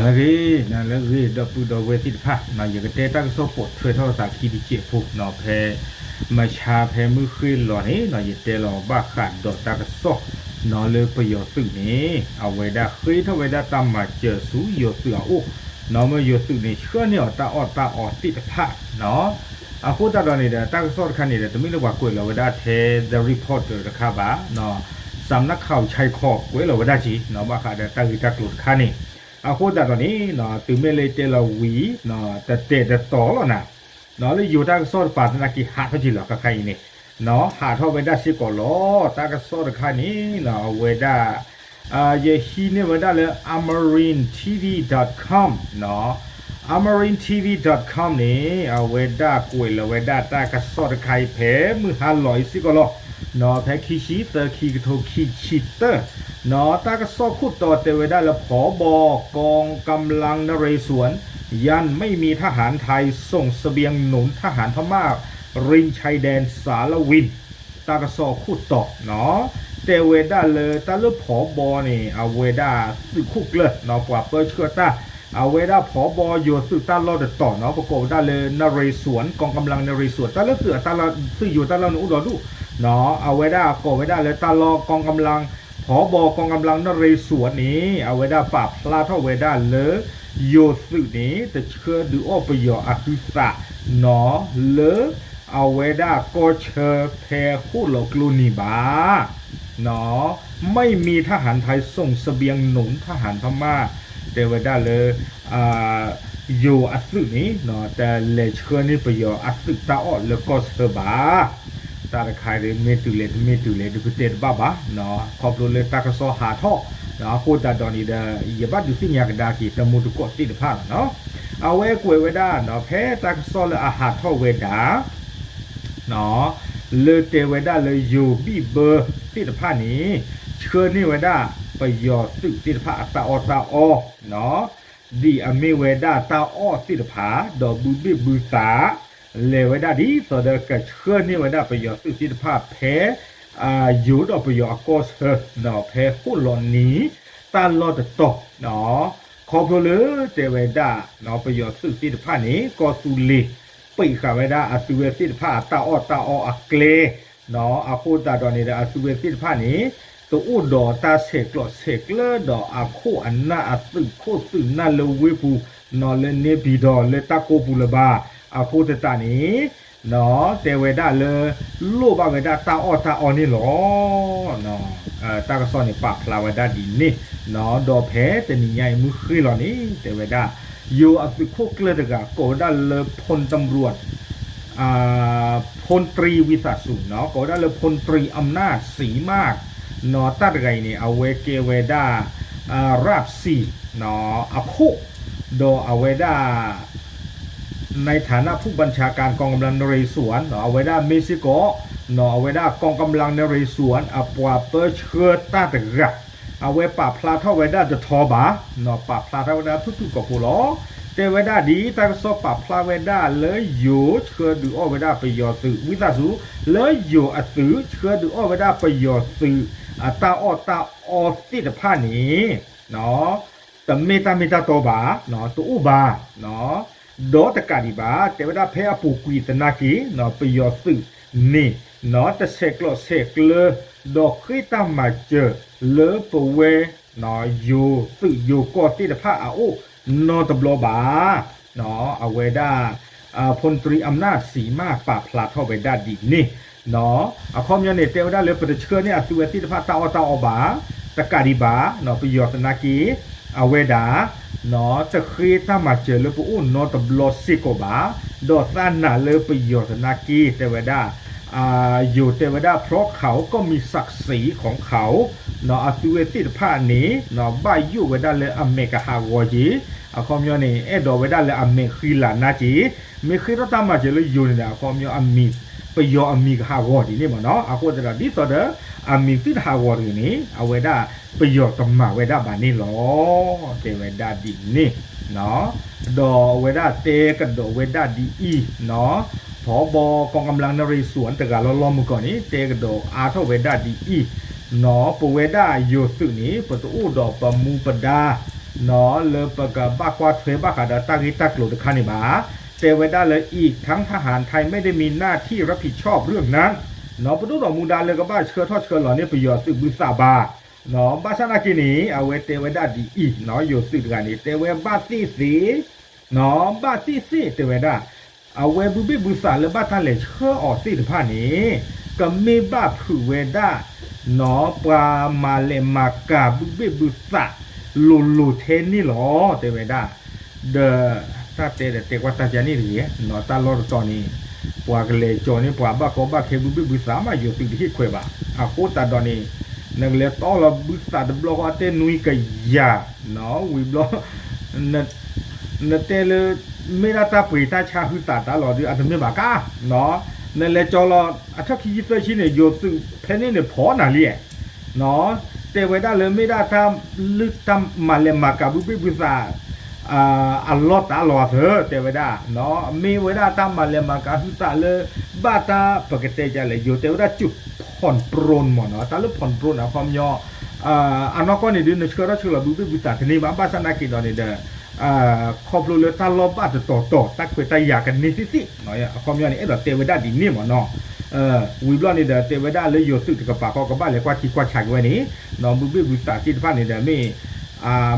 ဂ့ၤ လၢအဂ့ၤ ဒီပုၢ်ဒီဝဲၢ်သ့ၣ်တဖၣ်, ယကတဲတၢ်ကစီၣ်ပိာ်ထွဲထီၣ်သးခံတစဲးဖိနီၤ, ဖဲ မဆါဖဲမုၢ်ဃ့ၢ်လီၤန့ၣ် ယတဲလီၤဘၣ်ဃးဒီးတၢ်ကစီၣ်နီၤ လၢပယီၤသုးန့ၣ် အဝဲဒၣ်ဃ့ထီၣ်ဝဲဒၣ်တၢ်မၤစၢၤဆူယိၤသုးအအိၣ်နီၤ, မ့ၢ်ယိၤသုးန့ၣ် ဆှၢန့ၢ်အီၤတၢ်အီၣ်တၢ်အီသ့ၣ်တဖၣ်နီၤ. အဃိသတးဒီးန့ၣ်ဒီး တၢ်ကစီၣ်တခါန့ၣ်ဒီး တမ့ၢ်လၢပှၤကွဲးလီၤဝဲဒၣ်ထဲ The Reporter တခါဘၣ်နီၤ, စၣ်နၢ်ခးဝ်ဆဲးခီး ကွဲးလီၤဝဲဒၣ်က့ၤနီၤ ဘၣ်ဃးဒီးတၢ်ဂ့ၢ်တၢ်ကျိၤတခါန့ၣ်. အဃိသတးဒီးန့ၣ် တုၤမ့ၢ်လၢတဲလီၤဝံၤ တတဲာ်တတီၤလီၤနၤ လၢယိၤတၢ်ကစီၣ်တပၤသနာ်က့ ဟးထီၣ်က့ၤလီၤ ခါခါအံၤန့ၣ်နီၤ, ဟးထီၣ်ဝဲဒၣ်စ့ၢ်ကီးလီၤ. တၢ်ကစီၣ်တခါန့ၣ်နီၤ အဝဲဒၣ် ယဟံးန့ၢ်ဝဲဒၣ်လၢ Amarin TV dot com နီၤ, Amarin TV dot com န့ၣ် အဝဲဒၣ်ကွဲးလီၤဝဲဒၣ်တၢ်ကစီၣ်တခါအံၤ ဖဲမုၢ်ဟါလီၤအံၤစ့ၢ်ကီးလီၤနီၤ, ဖဲခံဆံသၢ ခံကထိခံဆံတၢနီၤ, တၢ်ကစီၣ်ခိၣ်တီတဲဝဲဒၣ်လၢ ผบ.กองกำลังนเรศวร ยังไม่มีทหารไทยส่งเสบียงหนุนทหารพม่าริมชายแดนสาละวิน တၢ်ကစီၣ်အခိၣ်တီနီၤ, တဲဝဲဒၣ်လၢတၢ်လၢ ผบ.န့ၣ် အဝဲဒၣ်သုးခိၣ်ကျၢၢ်နီၤ ပှၤပၢဆှၢတၢ်, အဝဲဒၣ် ผบ.ယိၤသုးတၢ်လီၢ်တတီၤနီၤ ပကိးဝဲဒၣ်လၢ นเรศวร กองกำลังนเรศวร တၢ်လၢသုးအတၢ်လီၢ် သုးယိၤတၢ်လီၢ်န့ၣ်အိၣ်ဒီဒူၣ်နီၤ, အဝဲဒၣ်ကိးဝဲဒၣ်လၢတၢ်လီၢ် กองกำลัง ผบ.กองกำลังนเรศวรန့ၣ် အဝဲဒၣ်ပာ်ဖျါထီၣ်ဝဲဒၣ်လၢ ယိၤသုးန့ၣ် တဆှၢဒုးအီၣ်ပယီၤအဟုသးနီၤ လၢအဝဲဒၣ်ကီၢ်ဆၢဖဲဃိၣ်လီၤကျိနံၤဘၣ် ไม่มีทหารไทยส่งเสบียงหนุนทหารพม่า တဲဝဲဒၣ်လၢ ယိၤအသုးန့ၣ် တလဲၤဆှၢန့ၢ်ပယီၤအသုးတၢ်အီၣ်လၢကီၢ်ဆၢဘၣ်. တၢ်တခါအံၤမ့ၢ်တုၤလဲၣ်တမ့ၢ်တုၤလဲၣ် ဒုးပတဲတဘၣ်ဘၣ်, ခီဖျိလၢတၢ်ကစီၣ်ဟးထီၣ် အဃိသတးဒီးန့ၣ်ဒီး ယဘၣ်ဒုးသ့ၣ်ညါကဒါက့ၤ တမူတကိးသ့ၣ်တဖၣ်လီၤနီၤ. အဝဲကွဲးဝဲဒၣ် ဖဲတၢ်ကစီၣ်လၢအဟးထီၣ်ဝဲဒၣ် လၢတဲဝဲဒၣ်လၢယိၤဘံၣ်ဘၢသ့ၣ်တဖၣ်န့ၣ် ဆှၢန့ၢ်ဝဲဒၣ်ပယီၤသုးသ့ၣ်တဖၣ်အတၢ်အီၣ်တၢ်အီနီၤ, ဒ်အမ့ၢ်ဝဲဒၣ်တၢ်အီၣ်သ့ၣ်တဖၣ် ဒီးဘုဘ့ၣ်ဘုသး လဲၤဝဲဒၣ်ဒ်သိးဒီးကဆှၢန့ၢ်ဝဲဒၣ်ပယီၤသုးသ့ၣ်တဖၣ်ဖဲ ယိၤဒီးပယီၤအကီၢ်ဆၢနီၤ ဖဲဃိၣ်လီၤနံၤ တၢ်လီၢ်တတီၤနီၤ, ခီဖျိလၢတဲဝဲဒၣ် ပယီၤသုးသ့ၣ်တဖၣ်န့ၣ် ကီၢ်သူလ့ၤ ပံးဃာ်ဝဲဒၣ်အသုဝဲသ့ၣ်တဖၣ်အတၢ်အီၣ်တၢ်အီအကျဲနီၤ, အဃိသတးဒီးန့ၣ်ဒီး အသုဝဲသ့ၣ်တဖၣ်န့ၣ် တအိၣ်ဒီးတၢ်ဆဲးကျိးဆဲးကျၢဒီးအခိၣ်အနၢ်အသုးခိၣ်သုးနၢ်လၢဝ့ၢ်ပူၤနီၤ လၢန့ၣ်ပံၤဒီးလၢတၢ်ကိးပူၤလၢၤဘၣ်. အဃိသတးန့ၣ် တဲဝဲဒၣ်လၢ လိၣ်ဘၣ်ဝဲဒၣ်တၢ်အီၣ်တၢ်အီန့ၣ်လီၤ. တၢ်ကစီၣ်န့ၣ်ပာ်ဖျါဝဲဒၣ်ဒ်န့ၣ်နီၤ, ဒီးဖဲတနံၤညါအံၤမုၢ်ဃ့ၢ်လီၤန့ၣ် တဲဝဲဒၣ် ယိၤအသုးခိၣ်ကျၢၢ်တဂၤ ကိးဝဲဒၣ်လၢ พลตำรวจ พลตรี ဝံသးစူၤနီၤ, ကိးဝဲဒၣ်လၢ พลตรี อำนาจศรีมาก နီၤ, တၢ်တဂၤအံၤန့ၣ် အဝဲကဲဝဲဒၣ် ရၣ်စံၤ အခိၣ် ဒီးအဝဲဒၣ် ในฐานะผู้บัญชาการกองกำลังนเรศวร အဝဲဒၣ်မ့ၢ်စ့ၢ်ကီး အဝဲဒၣ် กองกำลังนเรศวร အပှၤပၢဆှၢတၢ်တဂၤ အဝဲပာ်ဖျါထီၣ်ဝဲဒၣ်တထီဘၣ်, ပာ်ဖျါထီၣ်ဝဲဒၣ်ထူၣ်ထူၣ်ကိးကိးလီၤ. တဲဝဲဒၣ်ဒ်တၢ်ကစီၣ်ပာ်ဖျါဝဲဒၣ်လၢယိၤဆှၢဒုးအီၣ်ဝဲဒၣ်ပယီၤသုး ဝံသးစူၤ လၢယိၤအသုးဆှၢဒုးအီၣ်ဝဲဒၣ်ပယီၤသုး အတၢ်အီၣ်တၢ်အီသ့ၣ်တဖၣ်န့ၣ် တမ့ၢ်တၢ်မ့ၢ်တၢ်တီဘၣ်, တအိၣ်ဘၣ်, ဒီးတကးဒံးဘၣ် တဲဝဲဒၣ်ဖဲအပူၤကွံာ်သနာ်က့ ပယီၤသုးန့ၣ် တဆဲးကျိးဆဲးကျၢ ဒီးဃ့တၢ်မၤစၢၤလၢပဝဲ ယိၤသုးယိၤကီၢ်သ့ၣ်တဖၣ်အအိၣ်နီတဘျီဘၣ်. အဝဲဒၣ် พลตรี อำนาจศรีมาก ပာ်ဖျါထီၣ်ဝဲဒၣ်ဒ်န့ၣ်နီၤ. အခီပညီန့ၣ် တဲဝဲဒၣ်လၢပတဆှၢန့ၢ်အသုဝဲသ့ၣ်တဖၣ်တၢ်အီၣ်တၢ်အီဘၣ်, တကးဒံးဘၣ် ပယီၤသနာ်က့ အဝဲဒၣ် တဃ့တၢ်မၤစၢၤလၢပအိၣ်နီတဘျီစ့ၢ်ကီးဘၣ်, ဒီးသးနာ်လၢပယီၤသနာ်က့ တဲဝဲဒၣ် ယိၤတဲဝဲဒၣ် เพราะเขาก็มีศักดิ์ศรีของเขา အသုဝဲသ့ၣ်တဖၣ်န့ၣ် ဘၣ်ယိၣ်ဝဲဒၣ်လၢအမဲာ်ကဟးဂီၤက့ၤ, အခီပညီန့ၣ် အဲၣ်ဒိးဝဲဒၣ်လၢအမဲာ်ဃံလၤနၢ်က့ၤ, မ့ၢ်ဃ့ထီၣ်တၢ်မၤစၢၤလၢယိၤန့ၣ်ဒီး အခီပညီအမံၤ ပယီၤအမံၤကဟးဂီၤဒ်န့ၣ်မ့ၢ်နီၤ. အဃိသတးဒီး ဒ်သိးဒီး အမံၤသုတဟးဂီၤတဂ့ၤန့ၣ် အဝဲဒၣ်ပယီၤတမၤဝဲဒၣ်ဘၣ်န့ၣ်လီၤ. တဲဝဲဒၣ်ဒ်န့ၣ် ဒီးအဝဲဒၣ်တဲကဒီးဝဲဒၣ်ဒ်အံၤနီၤ, ผบ.กองกำลังนเรศวร တဂၤလီၤလီၤမုၢ်ကီၢ်န့ၣ် တဲကဒီးအါထီၣ်ဝဲဒၣ်ဒ်အံၤနီၤ, ပဝဲဒၣ်ယိၤသုးန့ၣ် ပတအိၣ်ဒီးပမူပဒါ လၢပကဘၣ်ကွၢ်ထွဲဘၣ်ဃးဒီးတၢ်ဂ့ၢ်တၢ်ကျိၤတခါန့ၣ်ဘၣ်. တဲဝဲဒၣ်လၢ อีกทั้งทหารไทยไม่ได้มีหน้าที่รับผิดชอบเรื่องนั้น ပဒိၣ်ဒီးမူဒါလၢကဘၣ်ဆှၢထီၣ်ဆှၢလီၤန့ၢ်ပယီၤသုးဘုသးဘၣ်. ဘၣ်ဆၣ်နာ်က့န့ၣ် အဝဲတဲဝဲဒၣ်ဒ်အံၤ, ယိၤသုးတဂၤန့ၣ် တဲဝဲဘၣ်သ့ၣ်သ့ၣ် ဘၣ်သ့ၣ်သ့ၣ်တဲဝဲဒၣ်, အဝဲဘုဘ့ၣ်ဘုသးလၢဘၣ်တၢ်လဲၤဆှၢအီၤသ့ၣ်တဖၣ်န့ၣ် ကမ့ၢ်ဘၣ်ဖုးဝဲဒၣ် ပှၤမၤလဲၤမၤကၤဘုဘ့ၣ်ဘုသး လိၤလိၤထဲန့ၣ်လီၤ တဲဝဲဒၣ်. ဒီး တၢ်တဲဒီးတဲကွၢ်တၢ်ကါန့ၣ်တဂ့ၤ, တၢ်လီၢ်တတီၤန့ၣ် ပှၤကလဲၤကၠီၤန့ၢ်ပှၤဘၣ်ကီဘၣ်ခဲဘုဘ့ၣ်ဘုသးမး ယိၤသုးတဟ့ၣ်ခွဲးဘၣ်. အဃိသတးဒီးန့ၣ် နကလဲၤတီလီၤဘုသးတဘျီဃီအတဲနွံကယၤ, ဝံၤဘျီ နတဲလၢ မ့ၢ်ဒၣ်တၢ်ပှ့ၤတၢ်ဆါဟုသးတၢ်လီၤဒုး အတမ့ၢ်ဘၣ်ကါ, နလဲၤကၠီၤလီၤ အထၢၣ်ခံဆံသၢဆံန့ၣ် ယိၤသုးဖဲန့ၣ်န့ၣ်ဖီၣ်နၤလံ, တဲဝဲဒၣ်လၢမ့ၢ်ဒၣ်တၢ်လုၢ် တၢ်မၤလဲၤမၤကၤဘုဘ့ၣ်ဘုသး အလီၢ်တၢ်လီၤသၢ တဲဝဲဒၣ်, မ့ၢ်ဝဲဒၣ်တၢ်မၤလဲၤမၤကၤဟုသးလၢ ဘၣ်တၢ်ပကတဲကလဲၣ် ယိၤတဲဝဲဒၣ် จุดผ่อนปรน မ့ၢ်နီၤ, တၢ်လၢ ผ่อนปรน အခီပညီ အနီၢ်ကီၢ်န့ၣ်ဒုး နဆှၢထီၣ်ဆှၢလီၤဘုဘ့ၣ်ဘုသးတန့ၢ်ဘၣ်, ဘၣ်ဆၣ်နာ်က့ဒီးန့ၣ်ဒီး ခီဖျိလၢတၢ်လီၢ်ဘၣ်တတီၤတီၤ တၢ်ခွဲးတၢ်ယာ်ကန့ၢ်သ့ၣ်သ့ၣ်, အခီပညီန့ၣ် အဲၣ်ဒိးတဲဝဲဒၣ်ဒ်န့ၣ်မ့ၢ်နီၤ. ဝံၤဘျီန့ၣ်ဒီး တဲဝဲဒၣ်လၢယိၤသုးတကပၤဃီကဘၣ်လဲၤကွၢ်ထံကွၢ်ဆးက့ၤဝဲန့ၣ်, ဘုဘ့ၣ်ဘုသးသ့ၣ်တဖၣ်န့ၣ်ဒီးမ့ၢ်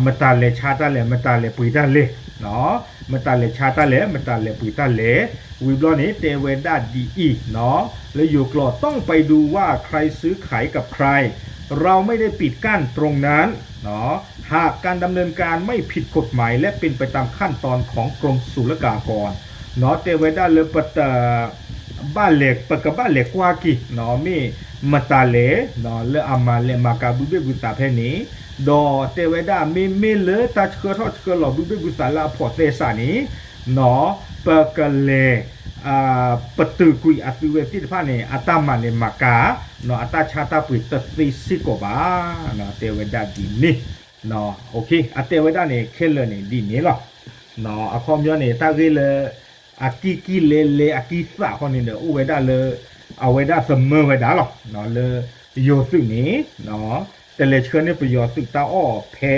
မတၤလဲၤဆါတၢ်လဲၣ် မတၤလဲၤပှ့ၤတၢ်လဲၣ်, မတၤလဲၤဆါတၢ်လဲၣ် မတၤလဲၤပှ့ၤတၢ်လဲၣ်, ဝံၤဘျီန့ၣ် တဲဝဲဒၣ်ဒ်အံၤ, လၢယိၤကျိာ် ต้องไปดูว่าใครซื้อขายกับใคร เราไม่ได้ปิดกั้นตรงนั้น หากการดำเนินการไม่ผิดกฎหมายและเป็นไปตามขั้นตอนของกรมศุลกากร တဲဝဲဒၣ်လၢပတ ဘၣ်လဲၤ ပကဘၣ်လဲၤကွၢ်က့ၤ မ့ၢ်မတၤလဲၣ် လၢအမၤလဲၤမၤကၤဘုဘ့ၣ်ဘုသးဖဲန့ၣ်, ဒီးတဲဝဲဒၣ် မ့မ့ၢ်လၢတၢ်ဆှၢထီၣ်ဆှၢလီၤဘုဘ့ၣ်ဘုသးလၢအဖိးသဲစးန့ၣ် ပကလဲၤ ပတုာ်ကွံာ်အသုဝဲသ့ၣ်တဖၣ်န့ၣ် အတၢ်မၤလဲၤမၤကၤ အတၢ်ဆါတၢ်ပှ့ၤတသ့စ့ၢ်ကီးဘၣ်, တဲဝဲဒၣ်ဒ်န့ၣ်. အတဲဝဲဒၣ်န့ၣ် ခဲလၢာ်န့ၣ်ဒ်န့ၣ်လီၤ. အခီပညီန့ၣ် တၢ်ဂ့ၢ်လၢ အကံၢ်ကံၢ်လဲလဲအကံၢ်သးဃီန့ၣ်ဒီး အိၣ်ဝဲဒၣ်လၢ အဝဲဒၣ်သမၢဝဲဒၣ်လီၤ. လၢယိၤသုးန့ၣ် တလဲၤဆှၢန့ၢ်ပယီၤသုးတၢ်အီၣ်ဖဲ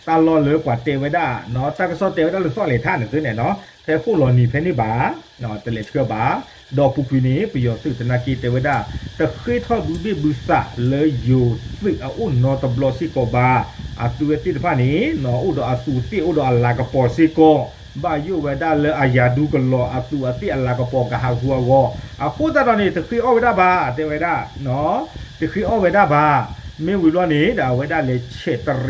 တၢ်လီၢ်လၢပှၤတဲဝဲဒၣ် တၢ်ကစီၣ်တဲဝဲဒၣ်လၢသီၣ်လဲၤထၣ်န့ၣ်သုန့ၣ်နီၤ ဖဲဃိၣ်လီၤနံၤဖဲန့ၣ်ဘၣ်, တလဲၤဆှၢဘၣ်, ဒီးပူၤကွံာ်န့ၣ် ပယီၤသုးသနာ်က့တဲဝဲဒၣ် တဃ့ထီၣ်ဘုဘ့ၣ်ဘုသးလၢယိၤသုးအအိၣ်နီတဘျီစ့ၢ်ကီးဘၣ်, အသုဝဲသ့ၣ်တဖၣ်န့ၣ် အိၣ်ဒီးအသူးသ့ၣ်အိၣ်ဒီးအလၤကပီၤစ့ၢ်ကီး, ဘၣ်ယိၣ်ဝဲဒၣ်လၢအယၤဒူကလီၤအသူးအသ့ၣ်အလၤကပီၤကဟးဂူာ်အဂီၢ်, အဃိသတးဒီးန့ၣ် တဃ့အီၣ်ဝဲဒၣ်ဘၣ် တဲဝဲဒၣ် တဃ့အီၣ်ဝဲဒၣ်ဘၣ်, မ့ၢ်ဝံၤဘျီန့ၣ်ဒီး အဝဲဒၣ်လဲၤဆဲးတရံး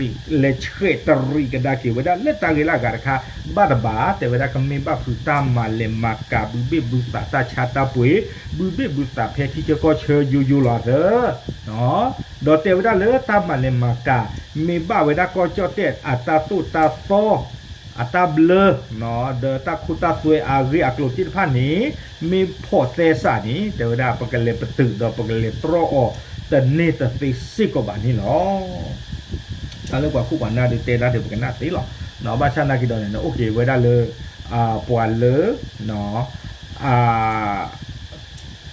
လဲၤဆဲးတရံးကဒါက့ၤဝဲဒၣ်လၢတၢ်ဂ့ၢ်လၢအဂၤတခါ ဘၣ်တဘၣ် တဲဝဲဒၣ်ကမ့ၢ်ဘၣ်ဖုးတၢ်မၤလဲၤမၤကၤဘုဘ့ၣ်ဘုသးတၢ်ဆါတၢ်ပှ့ၤ ဘုဘ့ၣ်ဘုသးဖဲထံဆၢကီၢ်ဆၢယိယိလီၤသၢ ဒီးတဲဝဲဒၣ်လၢတၢ်မၤလဲၤမၤကၤ မ့ၢ်ဘၣ်ဝဲဒၣ်ကီၢ်ကၠီၣ်တဲၣ်အတၢ်သိၣ်တၢ်သီ အတၢ်ဘျၢ ဒီးတၢ်ခိတၢ်သွဲအဂ့ၢ်အကျိၤသ့ၣ်တဖၣ်န့ၣ် မ့ၢ်ဖိးသဲစးန့ၣ် တဲဝဲဒၣ် ပကလဲၤပတုာ်ဒီးပကလဲၤတြီအီၤတန့ၢ်တသ့စ့ၢ်ကီးဘၣ်န့ၣ်လီၤ. တၢ်လၢပှၤခိၣ်ပှၤနၢ်ဒုးတဲဒၣ်ဒီးပကနၣ်သ့လီၤ. ဘၣ်ဆၣ်နာ်က့ဒီးန့ၣ် အိၣ်က့ၤဝဲဒၣ်လၢ ပှၤလၢ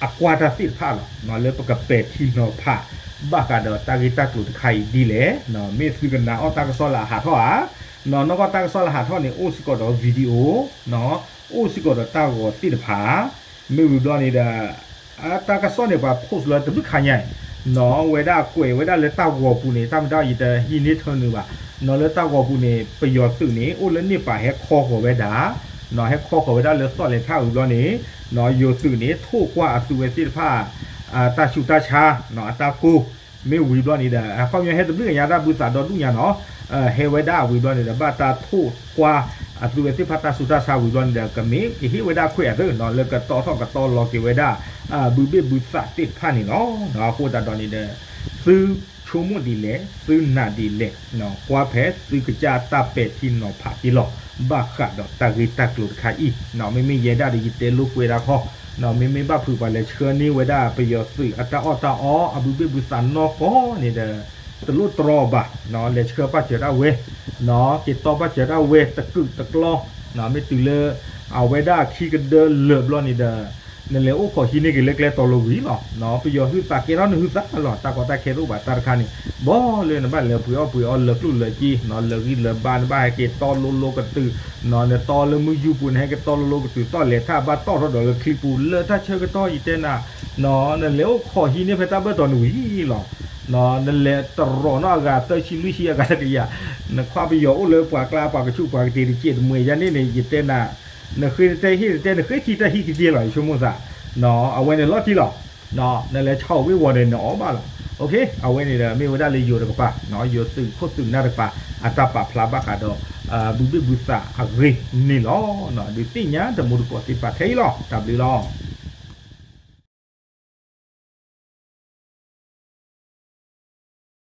အကွၢ်တၢ်သ့ၣ်တဖၣ်လီၤ. လၢပကပဲာ်ထံနီၤဖး ဘၣ်ဃးဒီးတၢ်ဂ့ၢ်တၢ်ကျိၤတခါအံၤဒ်လဲၣ်, မ့ၢ်သုကနၣ်အီၣ်တၢ်ကစီၣ်လၢအဟးထီၣ်ဧါ, နီၢ်ကီၢ်တၢ်ကစီၣ်လၢဟးထီၣ်န့ၣ် အိၣ်စ့ၢ်ကီးဒီး video, အိၣ်စ့ၢ်ကီးဒီးတၢ်ဂီၤသ့ၣ်တဖၣ်, မ့ၢ်ဝံၤဘျီန့ၣ်ဒီး တၢ်ကစီၣ်န့ၣ် ပှၤ post လၢတဘျုးခါညါအံၤ, နီၢ်ဝဲဒၣ်ကွဲးဝဲဒၣ်လၢတၢ်ဂီၤပူၤန့ၣ် တၢ်မ့ၢ်တၢ်ယတဟံးန့ၢ်ထၢနုာ်ဘၣ်, နီၢ်လၢတၢ်ဂီၤပူၤန့ၣ် ပယီၤသုးန့ၣ် အိၣ်လၢန့ၣ်ပာ်ဟဲခီဃီၤဝဲဒၣ် နီၢ်ဟဲခီဃီၤဝဲဒၣ်လၢသီၣ်လဲၤထၣ်ဝံၤဘျီန့ၣ် နီၢ်ယိၤသုးန့ၣ် ထိၣ်ကွၢ်အသုးဝဲသ့ၣ်တဖၣ် တၢ်ဆူးတၢ်ဆါ နီၢ်အတၢ်ကိၢ် မ့ၢ်ဝံၤဘျီန့ၣ်ဒီး အခီပညီဟဲတဘျုးကညါတၢ်ဘုသးဒီဒူၣ်ညါနီၢ်, ဟဲဝဲဒၣ်ဝံၤဘျီန့ၣ်ဒီး ဘၣ်တၢ်ထိၣ်ကွၢ်အသုးဝဲသ့ၣ်တဖၣ်တၢ်ဆူးတၢ်ဆါဝံၤဘျီန့ၣ်ဒီး ကမ့ၢ်ကဟ့ၣ်ဝဲဒၣ်ခွဲးအသုးနီၢ် လၢကတီထီၣ်ကတီလီၤက့ၤဝဲဒၣ် ဘုဘ့ၣ်ဘုသးသ့ၣ်တဖၣ်န့ၣ်လီၤ. အဃိသတးဒီးန့ၣ်ဒီး သုဆိကမိၣ်ဒ်လဲၣ် သုနာ်ဒ်လဲၣ် ကွၢ်ဖဲသုကစၢ်တၢ်ပဲာ်ထံနီၤဖးက့ၤလီၤ. ဘၣ်ဃးဒီးတၢ်ဂ့ၢ်တၢ်ကျိၤတခါအံၤ မ့မ့ၢ်ယဲဒၣ်ဒီးယတဲလိာ်ကွဲဒၣ်ခီ, မ့မ့ၢ်ဘၣ်ဖုးပှၤလဲၤဆှၢန့ၢ်ဝဲဒၣ်ပယီၤသုးအတၢ်အီၣ်တၢ်အီ အဘုဘ့ၣ်ဘုသးနီၢ်ကီၢ်န့ၣ်ဒီး တလိၣ်တြီအီၤဘၣ်, လဲၤဆှၢပာ်စၢၤဒၣ်ဝဲ, က့ၤတီပာ်စၢၤဒၣ်ဝဲတကုာ်တကျီ, မ့ၢ်တုၤလၢ အဝဲဒၣ်ခံကဒၢလၢာ်ဘျီန့ၣ်ဒီး နလဲၤအိၣ်ခိးဟံးန့ၢ်က့ၤလၢကျဲတီလိၤဝံၤလီၤ. ပယီၤဟုသးကဲထီၣ်နဟုသးလီၤ. တၢ်ကီတၢ်ခဲတအိၣ်ဘၣ်တၢ်တခါန့ၣ် ဘီလၢနဘၣ်လဲၤပှ့ၤအီၣ်ပှ့ၤအီလၢကျိၣ်လၢစ့ လၢဂံၢ်လၢဘါ နဘၣ်ဟဲက့ၤတီလိၤလိၤကတုၤ, နတီလၢမုၢ်ယူပူၤ နဟဲက့ၤတီလိၤလိၤကတုၤ တီၣ်လဲၤထၣ်ဘၣ်တီၣ်ထီၣ်ဒီးလၢချံပူၤ လၢတၢ်ဆၢကတီၢ်ယတဲနၤ နလဲၤအိၣ်ခိးဟံးန့ၢ်ဖဲတၢ်ဘၢၣ်တီၤနဝံၤလီၤ. နလဲၤတရီးနီၢ်အဂၤသၢဆံလွံၢ်ဆံအဂၤတကယၤ, နခွါပယီၤအိၣ်လၢပှၤကျါပှၤကဆူးပှၤကတ့ၤတစဲးတမှဲၤယါန့ၣ်န့ၣ် ယတဲနၤ နဃ့နတဲဟ့ၣ်နတဲနဃ့ခံတၢ်ဟံၣ်ကသ့လီၤ ယဆိကမိၣ်သး, အဝဲန့ၣ်လီၤတံၢ်လီၤ. နလဲၤဆါအီၣ်ဝ့ၢ်ဝီၤန့ၣ် နအီၣ်ဘၣ်လီၤ. အဝဲန့ၣ်ဒီး မ့ၢ်ဝဲဒၣ်လၢယိၤတကပၤ, ယိၤသုးခိၣ်သုးနၢ်တကပၤ အတၢ်ပာ်ဖျါဘၣ်ဃးဒီး ဘုဘ့ၣ်ဘုသးအဂ့ၢ်န့ၣ်လီၤ. ဒုးသ့ၣ်ညါတမူတကိးသ့ၣ်တဖၣ်ခဲအံၤလီၤ. တၢ်ဘျုးလီၤ.